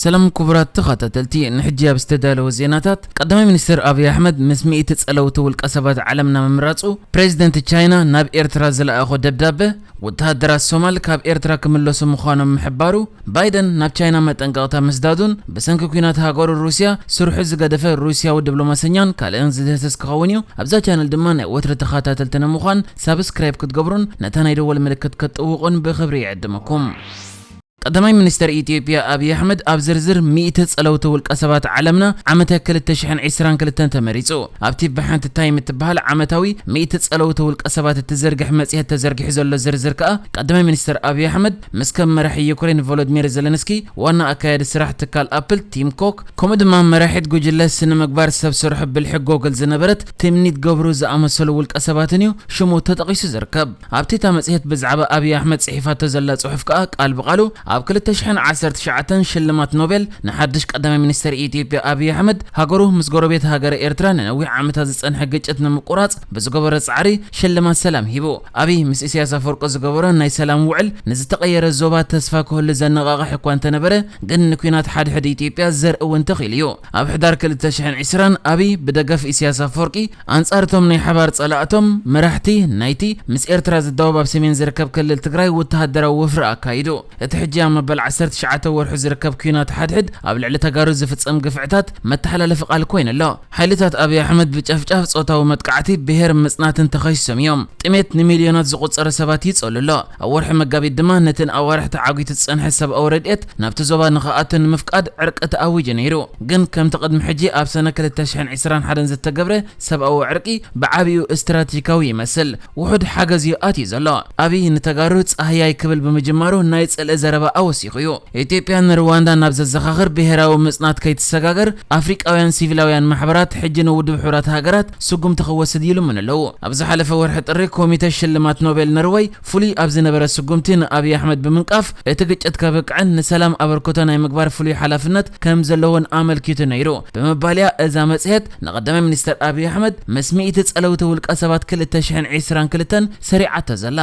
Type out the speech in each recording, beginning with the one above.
ሰላም ክቡራት ተኸታተልቲ፣ ንሕጂ ኣብ ዝተዳለወ ዜናታት፣ ቀዳማይ ሚኒስትር ኣብይ ኣሕመድ ምስ ሚእቲ ጸለውቲ ውልቀ ሰባት ዓለምና ምምራጹ፣ ፕሬዚደንት ቻይና ናብ ኤርትራ ዝለኣኾ ደብዳበ፣ ወተሃደራት ሶማል ካብ ኤርትራ ክምለሱ ምዃኖም ምሕባሩ፣ ባይደን ናብ ቻይና መጠንቀቕታ ምስዳዱን ብሰንኪ ኲናት ሃገሩ ሩስያ ስርሑ ዝገደፈ ሩስያዊ ዲፕሎማሰኛን ካልእን ዝድህስስ ክኸውን እዩ። ኣብዛ ቻነል ድማ ናይ ወትሪ ተኸታተልቲ ንምዃን ሳብስክራይብ ክትገብሩን ነታ ናይ ደወል ምልክት ክትጥውቑን ብኽብሪ ይዕድመኩም። ቀዳማይ ሚኒስተር ኢትዮጵያ ኣብይ ኣሕመድ ኣብ ዝርዝር ሚእቲ ጸለውቲ ውልቀ ሰባት ዓለምና ዓመተ ክልተ ሽሕን ዕስራን ክልተን ተመሪጹ። ኣብቲ ብሓንቲ ታይም እትበሃል ዓመታዊ ሚእቲ ጸለውቲ ውልቀ ሰባት እትዝርግሕ መጽሔት ተዘርጊሑ ዘሎ ዝርዝር ከኣ ቀዳማይ ሚኒስተር ኣብይ ኣሕመድ ምስ ከም መራሒ ዩክሬን ቮሎዲሚር ዘለንስኪ፣ ዋና ኣካያዲ ስራሕ ትካል ኣፕል ቲም ኮክ፣ ከምኡ ድማ መራሒት ጉጅለ ስነ ምግባር ሰብ ሰርሖ ብልሒ ጎግል ዝነበረት ትምኒት ገብሩ ዝኣመሰሉ ውልቀ ሰባትን እዩ ሽሙ ተጠቒሱ ዝርከብ። ኣብቲ እታ መጽሔት ብዛዕባ ኣብይ ኣሕመድ ጽሒፋቶ ዘላ ጽሑፍ ከኣ ቃል ብቓሉ፣ ኣብ ክልተ ሽሕን ዓሰርተ ትሽዓተን ሽልማት ኖቤል ንሓድሽ ቀዳማይ ሚኒስተር ኢትዮጵያ ኣብይ ኣሕመድ፣ ሃገሩ ምስ ጎረቤት ሃገረ ኤርትራ ንነዊሕ ዓመታት ዝጸንሐ ግጭት ንምቁራጽ ብዝገበሮ ጻዕሪ ሽልማት ሰላም ሂቡ። ኣብይ ምስ ኢሳያስ ኣፈወርቂ ዝገበሮ ናይ ሰላም ውዕል ንዝተቐየረ ዞባ ተስፋ ክህሉ ዘነቓቕሕ እኳ እንተነበረ፣ ግን ንኲናት ሓድሕድ ኢትዮጵያ ዘርኢ እውን ተኺሉ እዩ። ኣብ ሕዳር ክልተ ሽሕን ዕስራን ኣብይ ብደገፍ ኢሳያስ ኣፈወርቂ ኣንጻር እቶም ናይ ሓባር ጸላእቶም መራሕቲ ናይቲ ምስ ኤርትራ ዝዳወብ ኣብ ሰሜን ዝርከብ ክልል ትግራይ ወተሃደራዊ ወፍሪ ኣካይዱ። እቲ ሕጂ ኣብ መበል ዓሰርተ ትሽዓተ ወርሑ ዝርከብ ኲናት ሓድሕድ ኣብ ልዕሊ ተጋሩ ዝፍጸም ግፍዕታት መተሓላለፊ ቃል ኮይኑ ኣሎ። ሓይልታት ኣብይ ኣሕመድ ብጨፍጫፍ፣ ጾታዊ መጥቃዕቲ፣ ብሄር ምጽናትን ተኸሲሶም እዮም። ጥሜት ንሚልዮናት ዝቑጸሩ ሰባት ይጸሉ ኣሎ። ኣብ ወርሒ መጋቢት ድማ ነቲ ንኣዋርሕ ተዓጒቱ ዝጸንሐ ሰብኣዊ ረድኤት ናብቲ ዞባ ንኽኣቱ ንምፍቃድ ዕርቂ ተኣዊጁ ነይሩ። ግን ከምቲ ቅድሚ ሕጂ ኣብ ሰነ ክልተ ሽሕን ዕስራን ሓደን ዝተገብረ ሰብኣዊ ዕርቂ ብዓቢኡ ስትራቴጂካዊ ይመስል። ውሑድ ሓገዝ እዩ ኣትዩ ዘሎ። ኣብይ ንተጋሩ ጻህያይ ክብል ብምጅማሩ ናይ ጽልኢ ዘረባ ኣወሲኹ እዩ። ኢትዮጵያ ንሩዋንዳ ናብ ዘዘኻኽር ብሄራዊ ምጽናት ከይትሰጋገር ኣፍሪቃውያን ሲቪላውያን ማሕበራት ሕጂ ንውድብ ሕቡራት ሃገራት ስጉምቲ ክወስድ ይልምኑ ኣለዉ። ኣብ ዝሓለፈ ወርሒ ጥሪ ኮሚተ ሽልማት ኖቤል ኖርወይ ፍሉይ ኣብ ዝነበረ ስጉምቲ ንኣብይ ኣሕመድ ብምንቃፍ እቲ ግጭት ከብቅዕን ንሰላም ኣበርክቶ ናይ ምግባር ፍሉይ ሓላፍነት ከም ዘለዎን ኣመልኪቱ ነይሩ ብምባል እያ እዛ መጽሔት ንቀዳማይ ሚኒስተር ኣብይ ኣሕመድ ምስ ሚእቲ ጸለውቲ ውልቀ ሰባት ክልተ ሽሕን ዕስራን ክልተን ሰሪዓቶ ዘላ።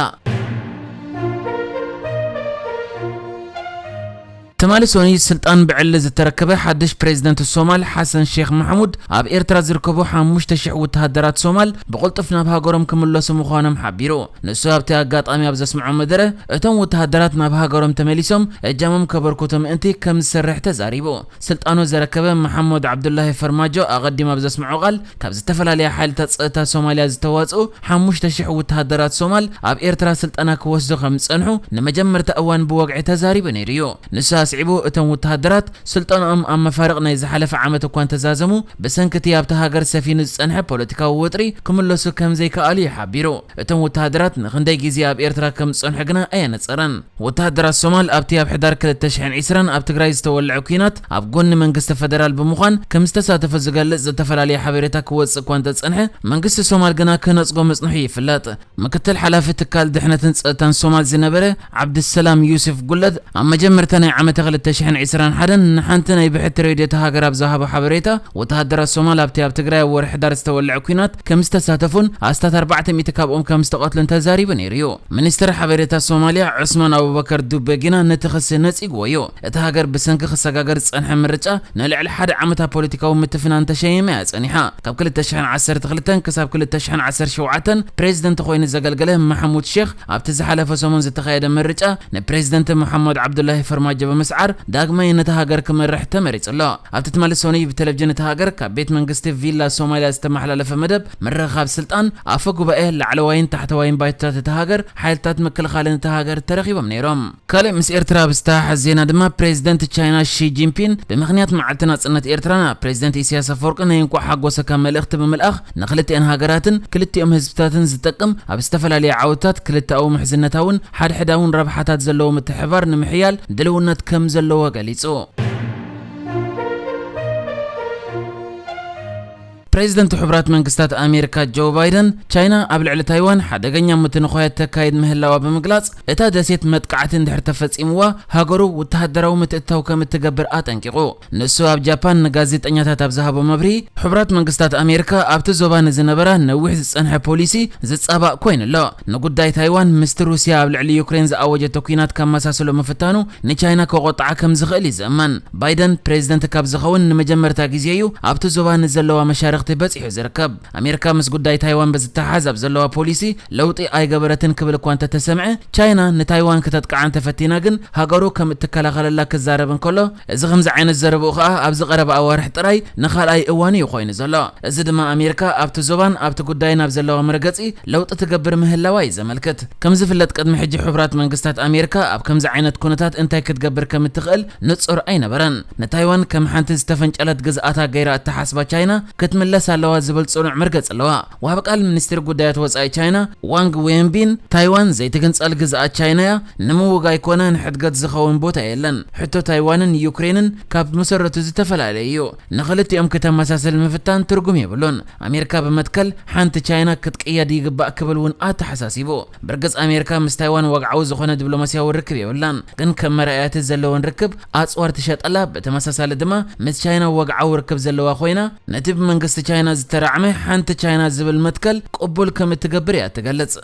ትማሊ ሰኑይ ስልጣን ብዕሊ ዝተረከበ ሓድሽ ፕሬዝደንት ሶማል ሓሰን ሼክ ማሕሙድ ኣብ ኤርትራ ዝርከቡ ሓሙሽተ ሽሕ ወተሃደራት ሶማል ብቕልጡፍ ናብ ሃገሮም ክምለሱ ምዃኖም ሓቢሩ። ንሱ ኣብቲ ኣጋጣሚ ኣብ ዘስምዖ መደረ፣ እቶም ወተሃደራት ናብ ሃገሮም ተመሊሶም እጃሞም ከበርክቱ ምእንቲ ከም ዝሰርሕ ተዛሪቡ። ስልጣኑ ዘረከበ መሓመድ ዓብዱላሂ ፈርማጆ ኣቐዲሙ ኣብ ዘስምዖ ቃል፣ ካብ ዝተፈላለያ ሓይልታት ጸጥታ ሶማልያ ዝተዋጽኡ ሓሙሽተ ሽሕ ወተሃደራት ሶማል ኣብ ኤርትራ ስልጠና ክወስዱ ከም ዝጸንሑ ንመጀመርታ እዋን ብወግዒ ተዛሪቡ ነይሩ እዩ። ንሱ ኣስዒቡ፣ እቶም ወተሃደራት ስልጠናኦም ኣብ መፋርቕ ናይ ዝሓለፈ ዓመት እኳ እንተዛዘሙ፣ ብሰንኪ እቲ ኣብታ ሃገር ሰፊኑ ዝጸንሐ ፖለቲካዊ ወጥሪ ክምለሱ ከም ዘይከኣሉ እዩ ሓቢሩ። እቶም ወተሃደራት ንኽንደይ ግዜ ኣብ ኤርትራ ከም ዝጸንሑ ግና ኣየነጸረን። ወተሃደራት ሶማል ኣብቲ ኣብ ሕዳር ክልተ ሽሕን ዕስራን ኣብ ትግራይ ዝተወልዐ ኲናት ኣብ ጎኒ መንግስቲ ፈደራል ብምዃን ከም ዝተሳተፈ ዝገልጽ ዝተፈላለየ ሓበሬታ ክወጽእ እኳ እንተጸንሐ፣ መንግስቲ ሶማል ግና ክነጽጎ ምጽንሑ ይፍለጥ። ምክትል ሓላፊ ትካል ድሕነትን ጸጥታን ሶማል ዝነበረ ዓብድሰላም ዩስፍ ጉለድ፣ ኣብ መጀመርታ ናይ ዓመተ ክልተ ሽሕን ዕስራን ሓደን ንሓንቲ ናይ ብሕቲ ሬድዮ እታ ሃገር ኣብ ዝሃቦ ሓበሬታ፣ ወተሃደራት ሶማል ኣብቲ ኣብ ትግራይ ኣብ ወርሒ ሕዳር ዝተወልዐ ኲናት ከም ዝተሳተፉን ኣስታት ኣርባዕተ ሚእቲ ካብኦም ከም ዝተቐትሉን ተዛሪቡ ነይሩ እዩ። ሚኒስትር ሓበሬታ ሶማልያ ዑስማን ኣቡበከር ዱቤ ግና ነቲ ክሲ ነጺግዎ እዩ። እታ ሃገር ብሰንኪ ክሰጋገር ዝጸንሐ ምርጫ ንልዕሊ ሓደ ዓመት ኣብ ፖለቲካዊ ምትፍናን ተሸይማ እያ ጸኒሓ። ካብ ክልተ ሽሕን ዓሰርተ ክልተን ክሳብ ክልተ ሽሕን ዓሰርተ ሸውዓተን ፕሬዝደንት ኮይኑ ዘገልገለ ማሕሙድ ሼክ፣ ኣብቲ ዝሓለፈ ሰሙን ዝተኻየደ ምርጫ ንፕሬዝደንት መሓመድ ዓብዱላሂ ፈርማጆ ብምስዓር ዳግማይ ነታ ሃገር ክመርሕ ተመሪጹ ኣሎ። ኣብቲ ትማሊ ሰኑይ ብቴሌቪዥን እታ ሃገር ካብ ቤት መንግስቲ ቪላ ሶማልያ ዝተመሓላለፈ መደብ ምርኽኻብ ስልጣን፣ ኣፈ ጉባኤ፣ ላዕለዋይን ታሕተዋይን ባይቶታት እታ ሃገር፣ ሓይልታት ምክልኻልን እታ ሃገር ተረኺቦም ነይሮም። ካልእ ምስ ኤርትራ ኣብ ዝተሓሓዝ ዜና ድማ፣ ፕሬዚደንት ቻይና ሺ ጂንፒን ብምኽንያት መዓልቲ ናጽነት ኤርትራ ናብ ፕሬዚደንት ኢሳያስ ኣፈወርቂ ናይ እንቋዕ ሓጎሰካ መልእኽቲ ብምልኣኽ፣ ንክልቲኣን ሃገራትን ክልቲኦም ህዝብታትን ዝጠቅም ኣብ ዝተፈላለየ ዓውድታት ክልተኣዊ ምሕዝነታውን ሓድሕዳውን ረብሓታት ዘለዎ ምትሕብባር ንምሕያል ድልውነት ከም ዘለዎ ገሊጹ። ፕሬዚደንት ሕቡራት መንግስታት ኣሜሪካ ጆ ባይደን፣ ቻይና ኣብ ልዕሊ ታይዋን ሓደገኛ ምትንኾያት ተካይድ ምህላዋ ብምግላጽ፣ እታ ደሴት መጥቃዕቲ እንድሕር ተፈጺምዋ፣ ሃገሩ ወተሃደራዊ ምትእትታው ከም እትገብር ኣጠንቂቑ። ንሱ ኣብ ጃፓን ንጋዜጠኛታት ኣብ ዝሃቦ መብርሂ፣ ሕቡራት መንግስታት ኣሜሪካ ኣብቲ ዞባ ንዝነበራ ነዊሕ ዝጸንሐ ፖሊሲ ዝጻባእ ኮይኑ ኣሎ። ንጉዳይ ታይዋን ምስቲ ሩስያ ኣብ ልዕሊ ዩክሬን ዝኣወጀቶ ኲናት ከመሳስሎ ምፍታኑ ንቻይና ከቖጥዓ ከም ዝኽእል እዩ ዝእመን። ባይደን ፕሬዚደንት ካብ ዝኸውን ንመጀመርታ ግዜ እዩ ኣብቲ ዞባ ንዘለዋ መሻርኽቲ በጺሑ ዝርከብ። ኣሜሪካ ምስ ጉዳይ ታይዋን ብዝተሓሓዝ ኣብ ዘለዋ ፖሊሲ ለውጢ ኣይገበረትን ክብል እኳ እንተተሰምዐ፣ ቻይና ንታይዋን ክተጥቅዓ እንተፈቲና ግን ሃገሩ ከም እትከላኸለላ ክዛረብ እንከሎ፣ እዚ ከምዚ ዓይነት ዘረብኡ ከኣ ኣብዚ ቀረባ ኣዋርሕ ጥራይ ንኻልኣይ እዋኑ እዩ ኮይኑ ዘሎ። እዚ ድማ ኣሜሪካ ኣብቲ ዞባን ኣብቲ ጉዳይን ኣብ ዘለዋ መርገጺ ለውጢ ትገብር ምህላዋ እዩ ዘመልክት። ከም ዝፍለጥ ቅድሚ ሕጂ ሕቡራት መንግስታት ኣሜሪካ ኣብ ከምዚ ዓይነት ኩነታት እንታይ ክትገብር ከም እትኽእል ንጹር ኣይነበረን። ንታይዋን ከም ሓንቲ ዝተፈንጨለት ግዝኣታ ገይራ እተሓስባ ቻይና ክትምለስ ኣለዋ ዝብል ጽኑዕ መርገጺ ኣለዋ። ወሃቢ ቃል ሚኒስትሪ ጉዳያት ወጻኢ ቻይና ዋንግ ዌንቢን፣ ታይዋን ዘይትግንጸል ግዝኣት ቻይና እያ፣ ንምውጋይ ኮነ ንሕድገት ዝኸውን ቦታ የለን። ሕቶ ታይዋንን ዩክሬንን ካብ መሰረቱ ዝተፈላለየ እዩ። ንኽልቲኦም ከተመሳስል ምፍታን ትርጉም የብሉን። ኣሜሪካ ብመትከል ሓንቲ ቻይና ክትቅየድ ይግባእ ክብል እውን ኣተሓሳሲቡ። ብርግጽ ኣሜሪካ ምስ ታይዋን ወግዓዊ ዝኾነ ዲፕሎማስያዊ ርክብ የብላን፣ ግን ከም መርኣያቲ ዘለወን ርክብ ኣጽዋር ትሸጠላ፣ ብተመሳሳሊ ድማ ምስ ቻይና ወግዓዊ ርክብ ዘለዋ ኮይና፣ ነቲ ብመንግስቲ ቻይና ዝተራዕመ ሓንቲ ቻይና ዝብል መትከል ቅቡል ከም እትገብር እያ ትገልጽ።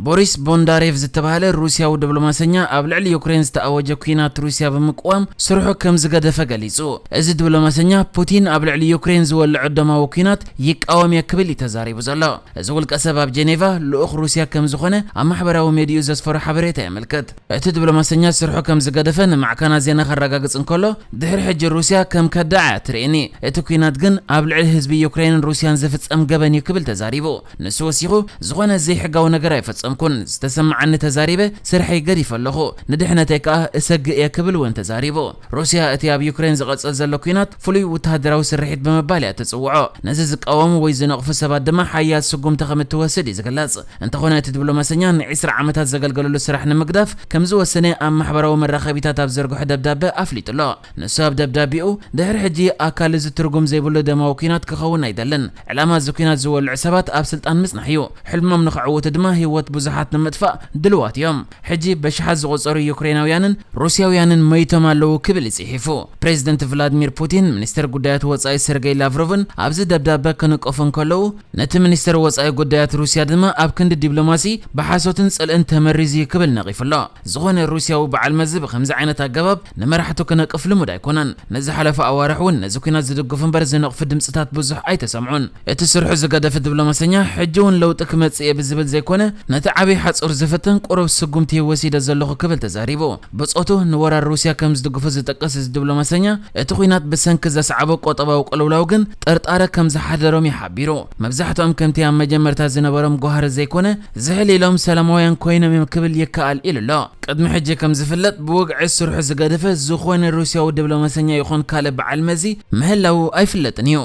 ቦሪስ ቦንዳሬቭ ዝተባህለ ሩስያዊ ዲፕሎማሰኛ ኣብ ልዕሊ ዩክሬን ዝተኣወጀ ኲናት ሩስያ ብምቅዋም ስርሑ ከም ዝገደፈ ገሊጹ። እዚ ዲፕሎማሰኛ ፑቲን ኣብ ልዕሊ ዩክሬን ዝወልዖ ደማዊ ኲናት ይቃወም እየ ክብል እዩ ተዛሪቡ ዘሎ። እዚ ውልቀ ሰብ ኣብ ጄኔቫ ልኡኽ ሩስያ ከም ዝኾነ ኣብ ማሕበራዊ ሜድዩ ዘስፈሮ ሓበሬታ የመልክት። እቲ ዲፕሎማሰኛ ስርሑ ከም ዝገደፈ ንማዕከናት ዜና ከረጋግጽ እንከሎ፣ ድሕሪ ሕጂ ሩስያ ከም ከዳዕ እያ ትርእየኒ። እቲ ኲናት ግን ኣብ ልዕሊ ህዝቢ ዩክሬንን ሩስያን ዝፍጸም ገበን እዩ ክብል ተዛሪቡ። ንሱ ወሲኹ፣ ዝኾነ ዘይሕጋዊ ነገር ኣይፈጸምኩን። ዝተሰማዓኒ ተዛሪበ፣ ስርሐይ ገዲፈ ኣለኹ። ንድሕነተይ ከኣ እሰግእ እየ ክብል እውን ተዛሪቡ። ሩስያ እቲ ኣብ ዩክሬን ዝቐጽል ዘሎ ኲናት ፍሉይ ወተሃደራዊ ስርሒት ብምባል እያ ትጽውዖ። ነዚ ዝቃወሙ ወይ ዝነቕፉ ሰባት ድማ ሓያል ስጉምቲ ከም እትወስድ እዩ ዝግለጽ። እንተኾነ እቲ ዲፕሎማሰኛ ንዒስራ ዓመታት ዘገልገለሉ ስራሕ ንምግዳፍ ከም ዝወሰነ ኣብ ማሕበራዊ መራኸቢታት ኣብ ዘርግሖ ደብዳበ ኣፍሊጡ ኣሎ። ንሱ ኣብ ደብዳቤኡ፣ ድሕሪ ሕጂ ኣካል እዚ ትርጉም ዘይብሉ ደማዊ ኲናት ክኸውን ኣይደልን። ዕላማ እዚ ኲናት ዝወልዑ ሰባት ኣብ ስልጣን ምጽናሕ እዩ። ሕልሞም ንኽዕውቱ ድማ ህይወት ብዙሓት ንምጥፋእ ድልዋት እዮም። ሕጂ በሽሓት ዝቑጸሩ ዩክሬናውያንን ሩስያውያንን መይቶም ኣለዉ ክብል እዩ ጽሒፉ። ፕሬዚደንት ቭላድሚር ፑቲን፣ ሚኒስትር ጉዳያት ወጻኢ ሰርጌይ ላቭሮቭን ኣብዚ ደብዳበ ክንቀፉ እንከለዉ፣ ነቲ ሚኒስትር ወጻኢ ጉዳያት ሩስያ ድማ ኣብ ክንዲ ዲፕሎማሲ ብሓሶትን ጽልእን ተመሪዙ እዩ ክብል ነቒፉ ኣሎ። ዝኾነ ሩስያዊ በዓል መዚ ብኸምዚ ዓይነት ኣገባብ ንመራሕቱ ክነቅፍ ልሙድ ኣይኮነን። ንዝሓለፉ ኣዋርሕ እውን ነዚ ኲናት ዝድግፉ እምበር ዝነቕፉ ድምጽታት ብዙሕ ኣይተሰምዑን። እቲ ስርሑ ዝገደፈ ዲፕሎማሰኛ ሕጂ እውን ለውጢ ክመጽእ እየ ብዝብል ዘይኮነ፣ ነቲ ዓብዪ ሓጹር ዝፍትን ቁሩብ ስጉምቲ ወሲደ ዘለኹ ክብል ተዛሪቡ። ብጾቱ ንወራር ሩስያ ከም ዝድግፉ ዝጠቅስ እዚ ዲፕሎማሰኛ፣ እቲ ኲናት ብሰንኪ ዘስዓቦ ቁጠባዊ ቅልውላው ግን ጥርጣረ ከም ዝሓደሮም እዩ ሓቢሩ። መብዛሕትኦም ከምቲ ኣብ መጀመርታ ዝነበሮም ጓህሪ ዘይኮነ፣ ዝሕል ኢሎም ሰላማውያን ኮይኖም እዮም ክብል ይከኣል ኢሉ ኣሎ። ቅድሚ ሕጂ ከም ዝፍለጥ ብወግዒ ስርሑ ዝገደፈ ዝኾነ ሩስያዊ ዲፕሎማሰኛ ይኹን ካልእ በዓል መዚ ምህላዉ ኣይፍለጥን እዩ።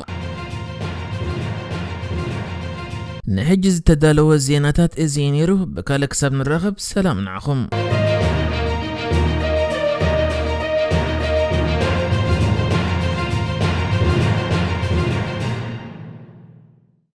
ንሕጂ ዝተዳለወ ዜናታት እዚ እዩ ነይሩ። ብካልእ ክሳብ ንራኸብ ሰላም ንዓኹም።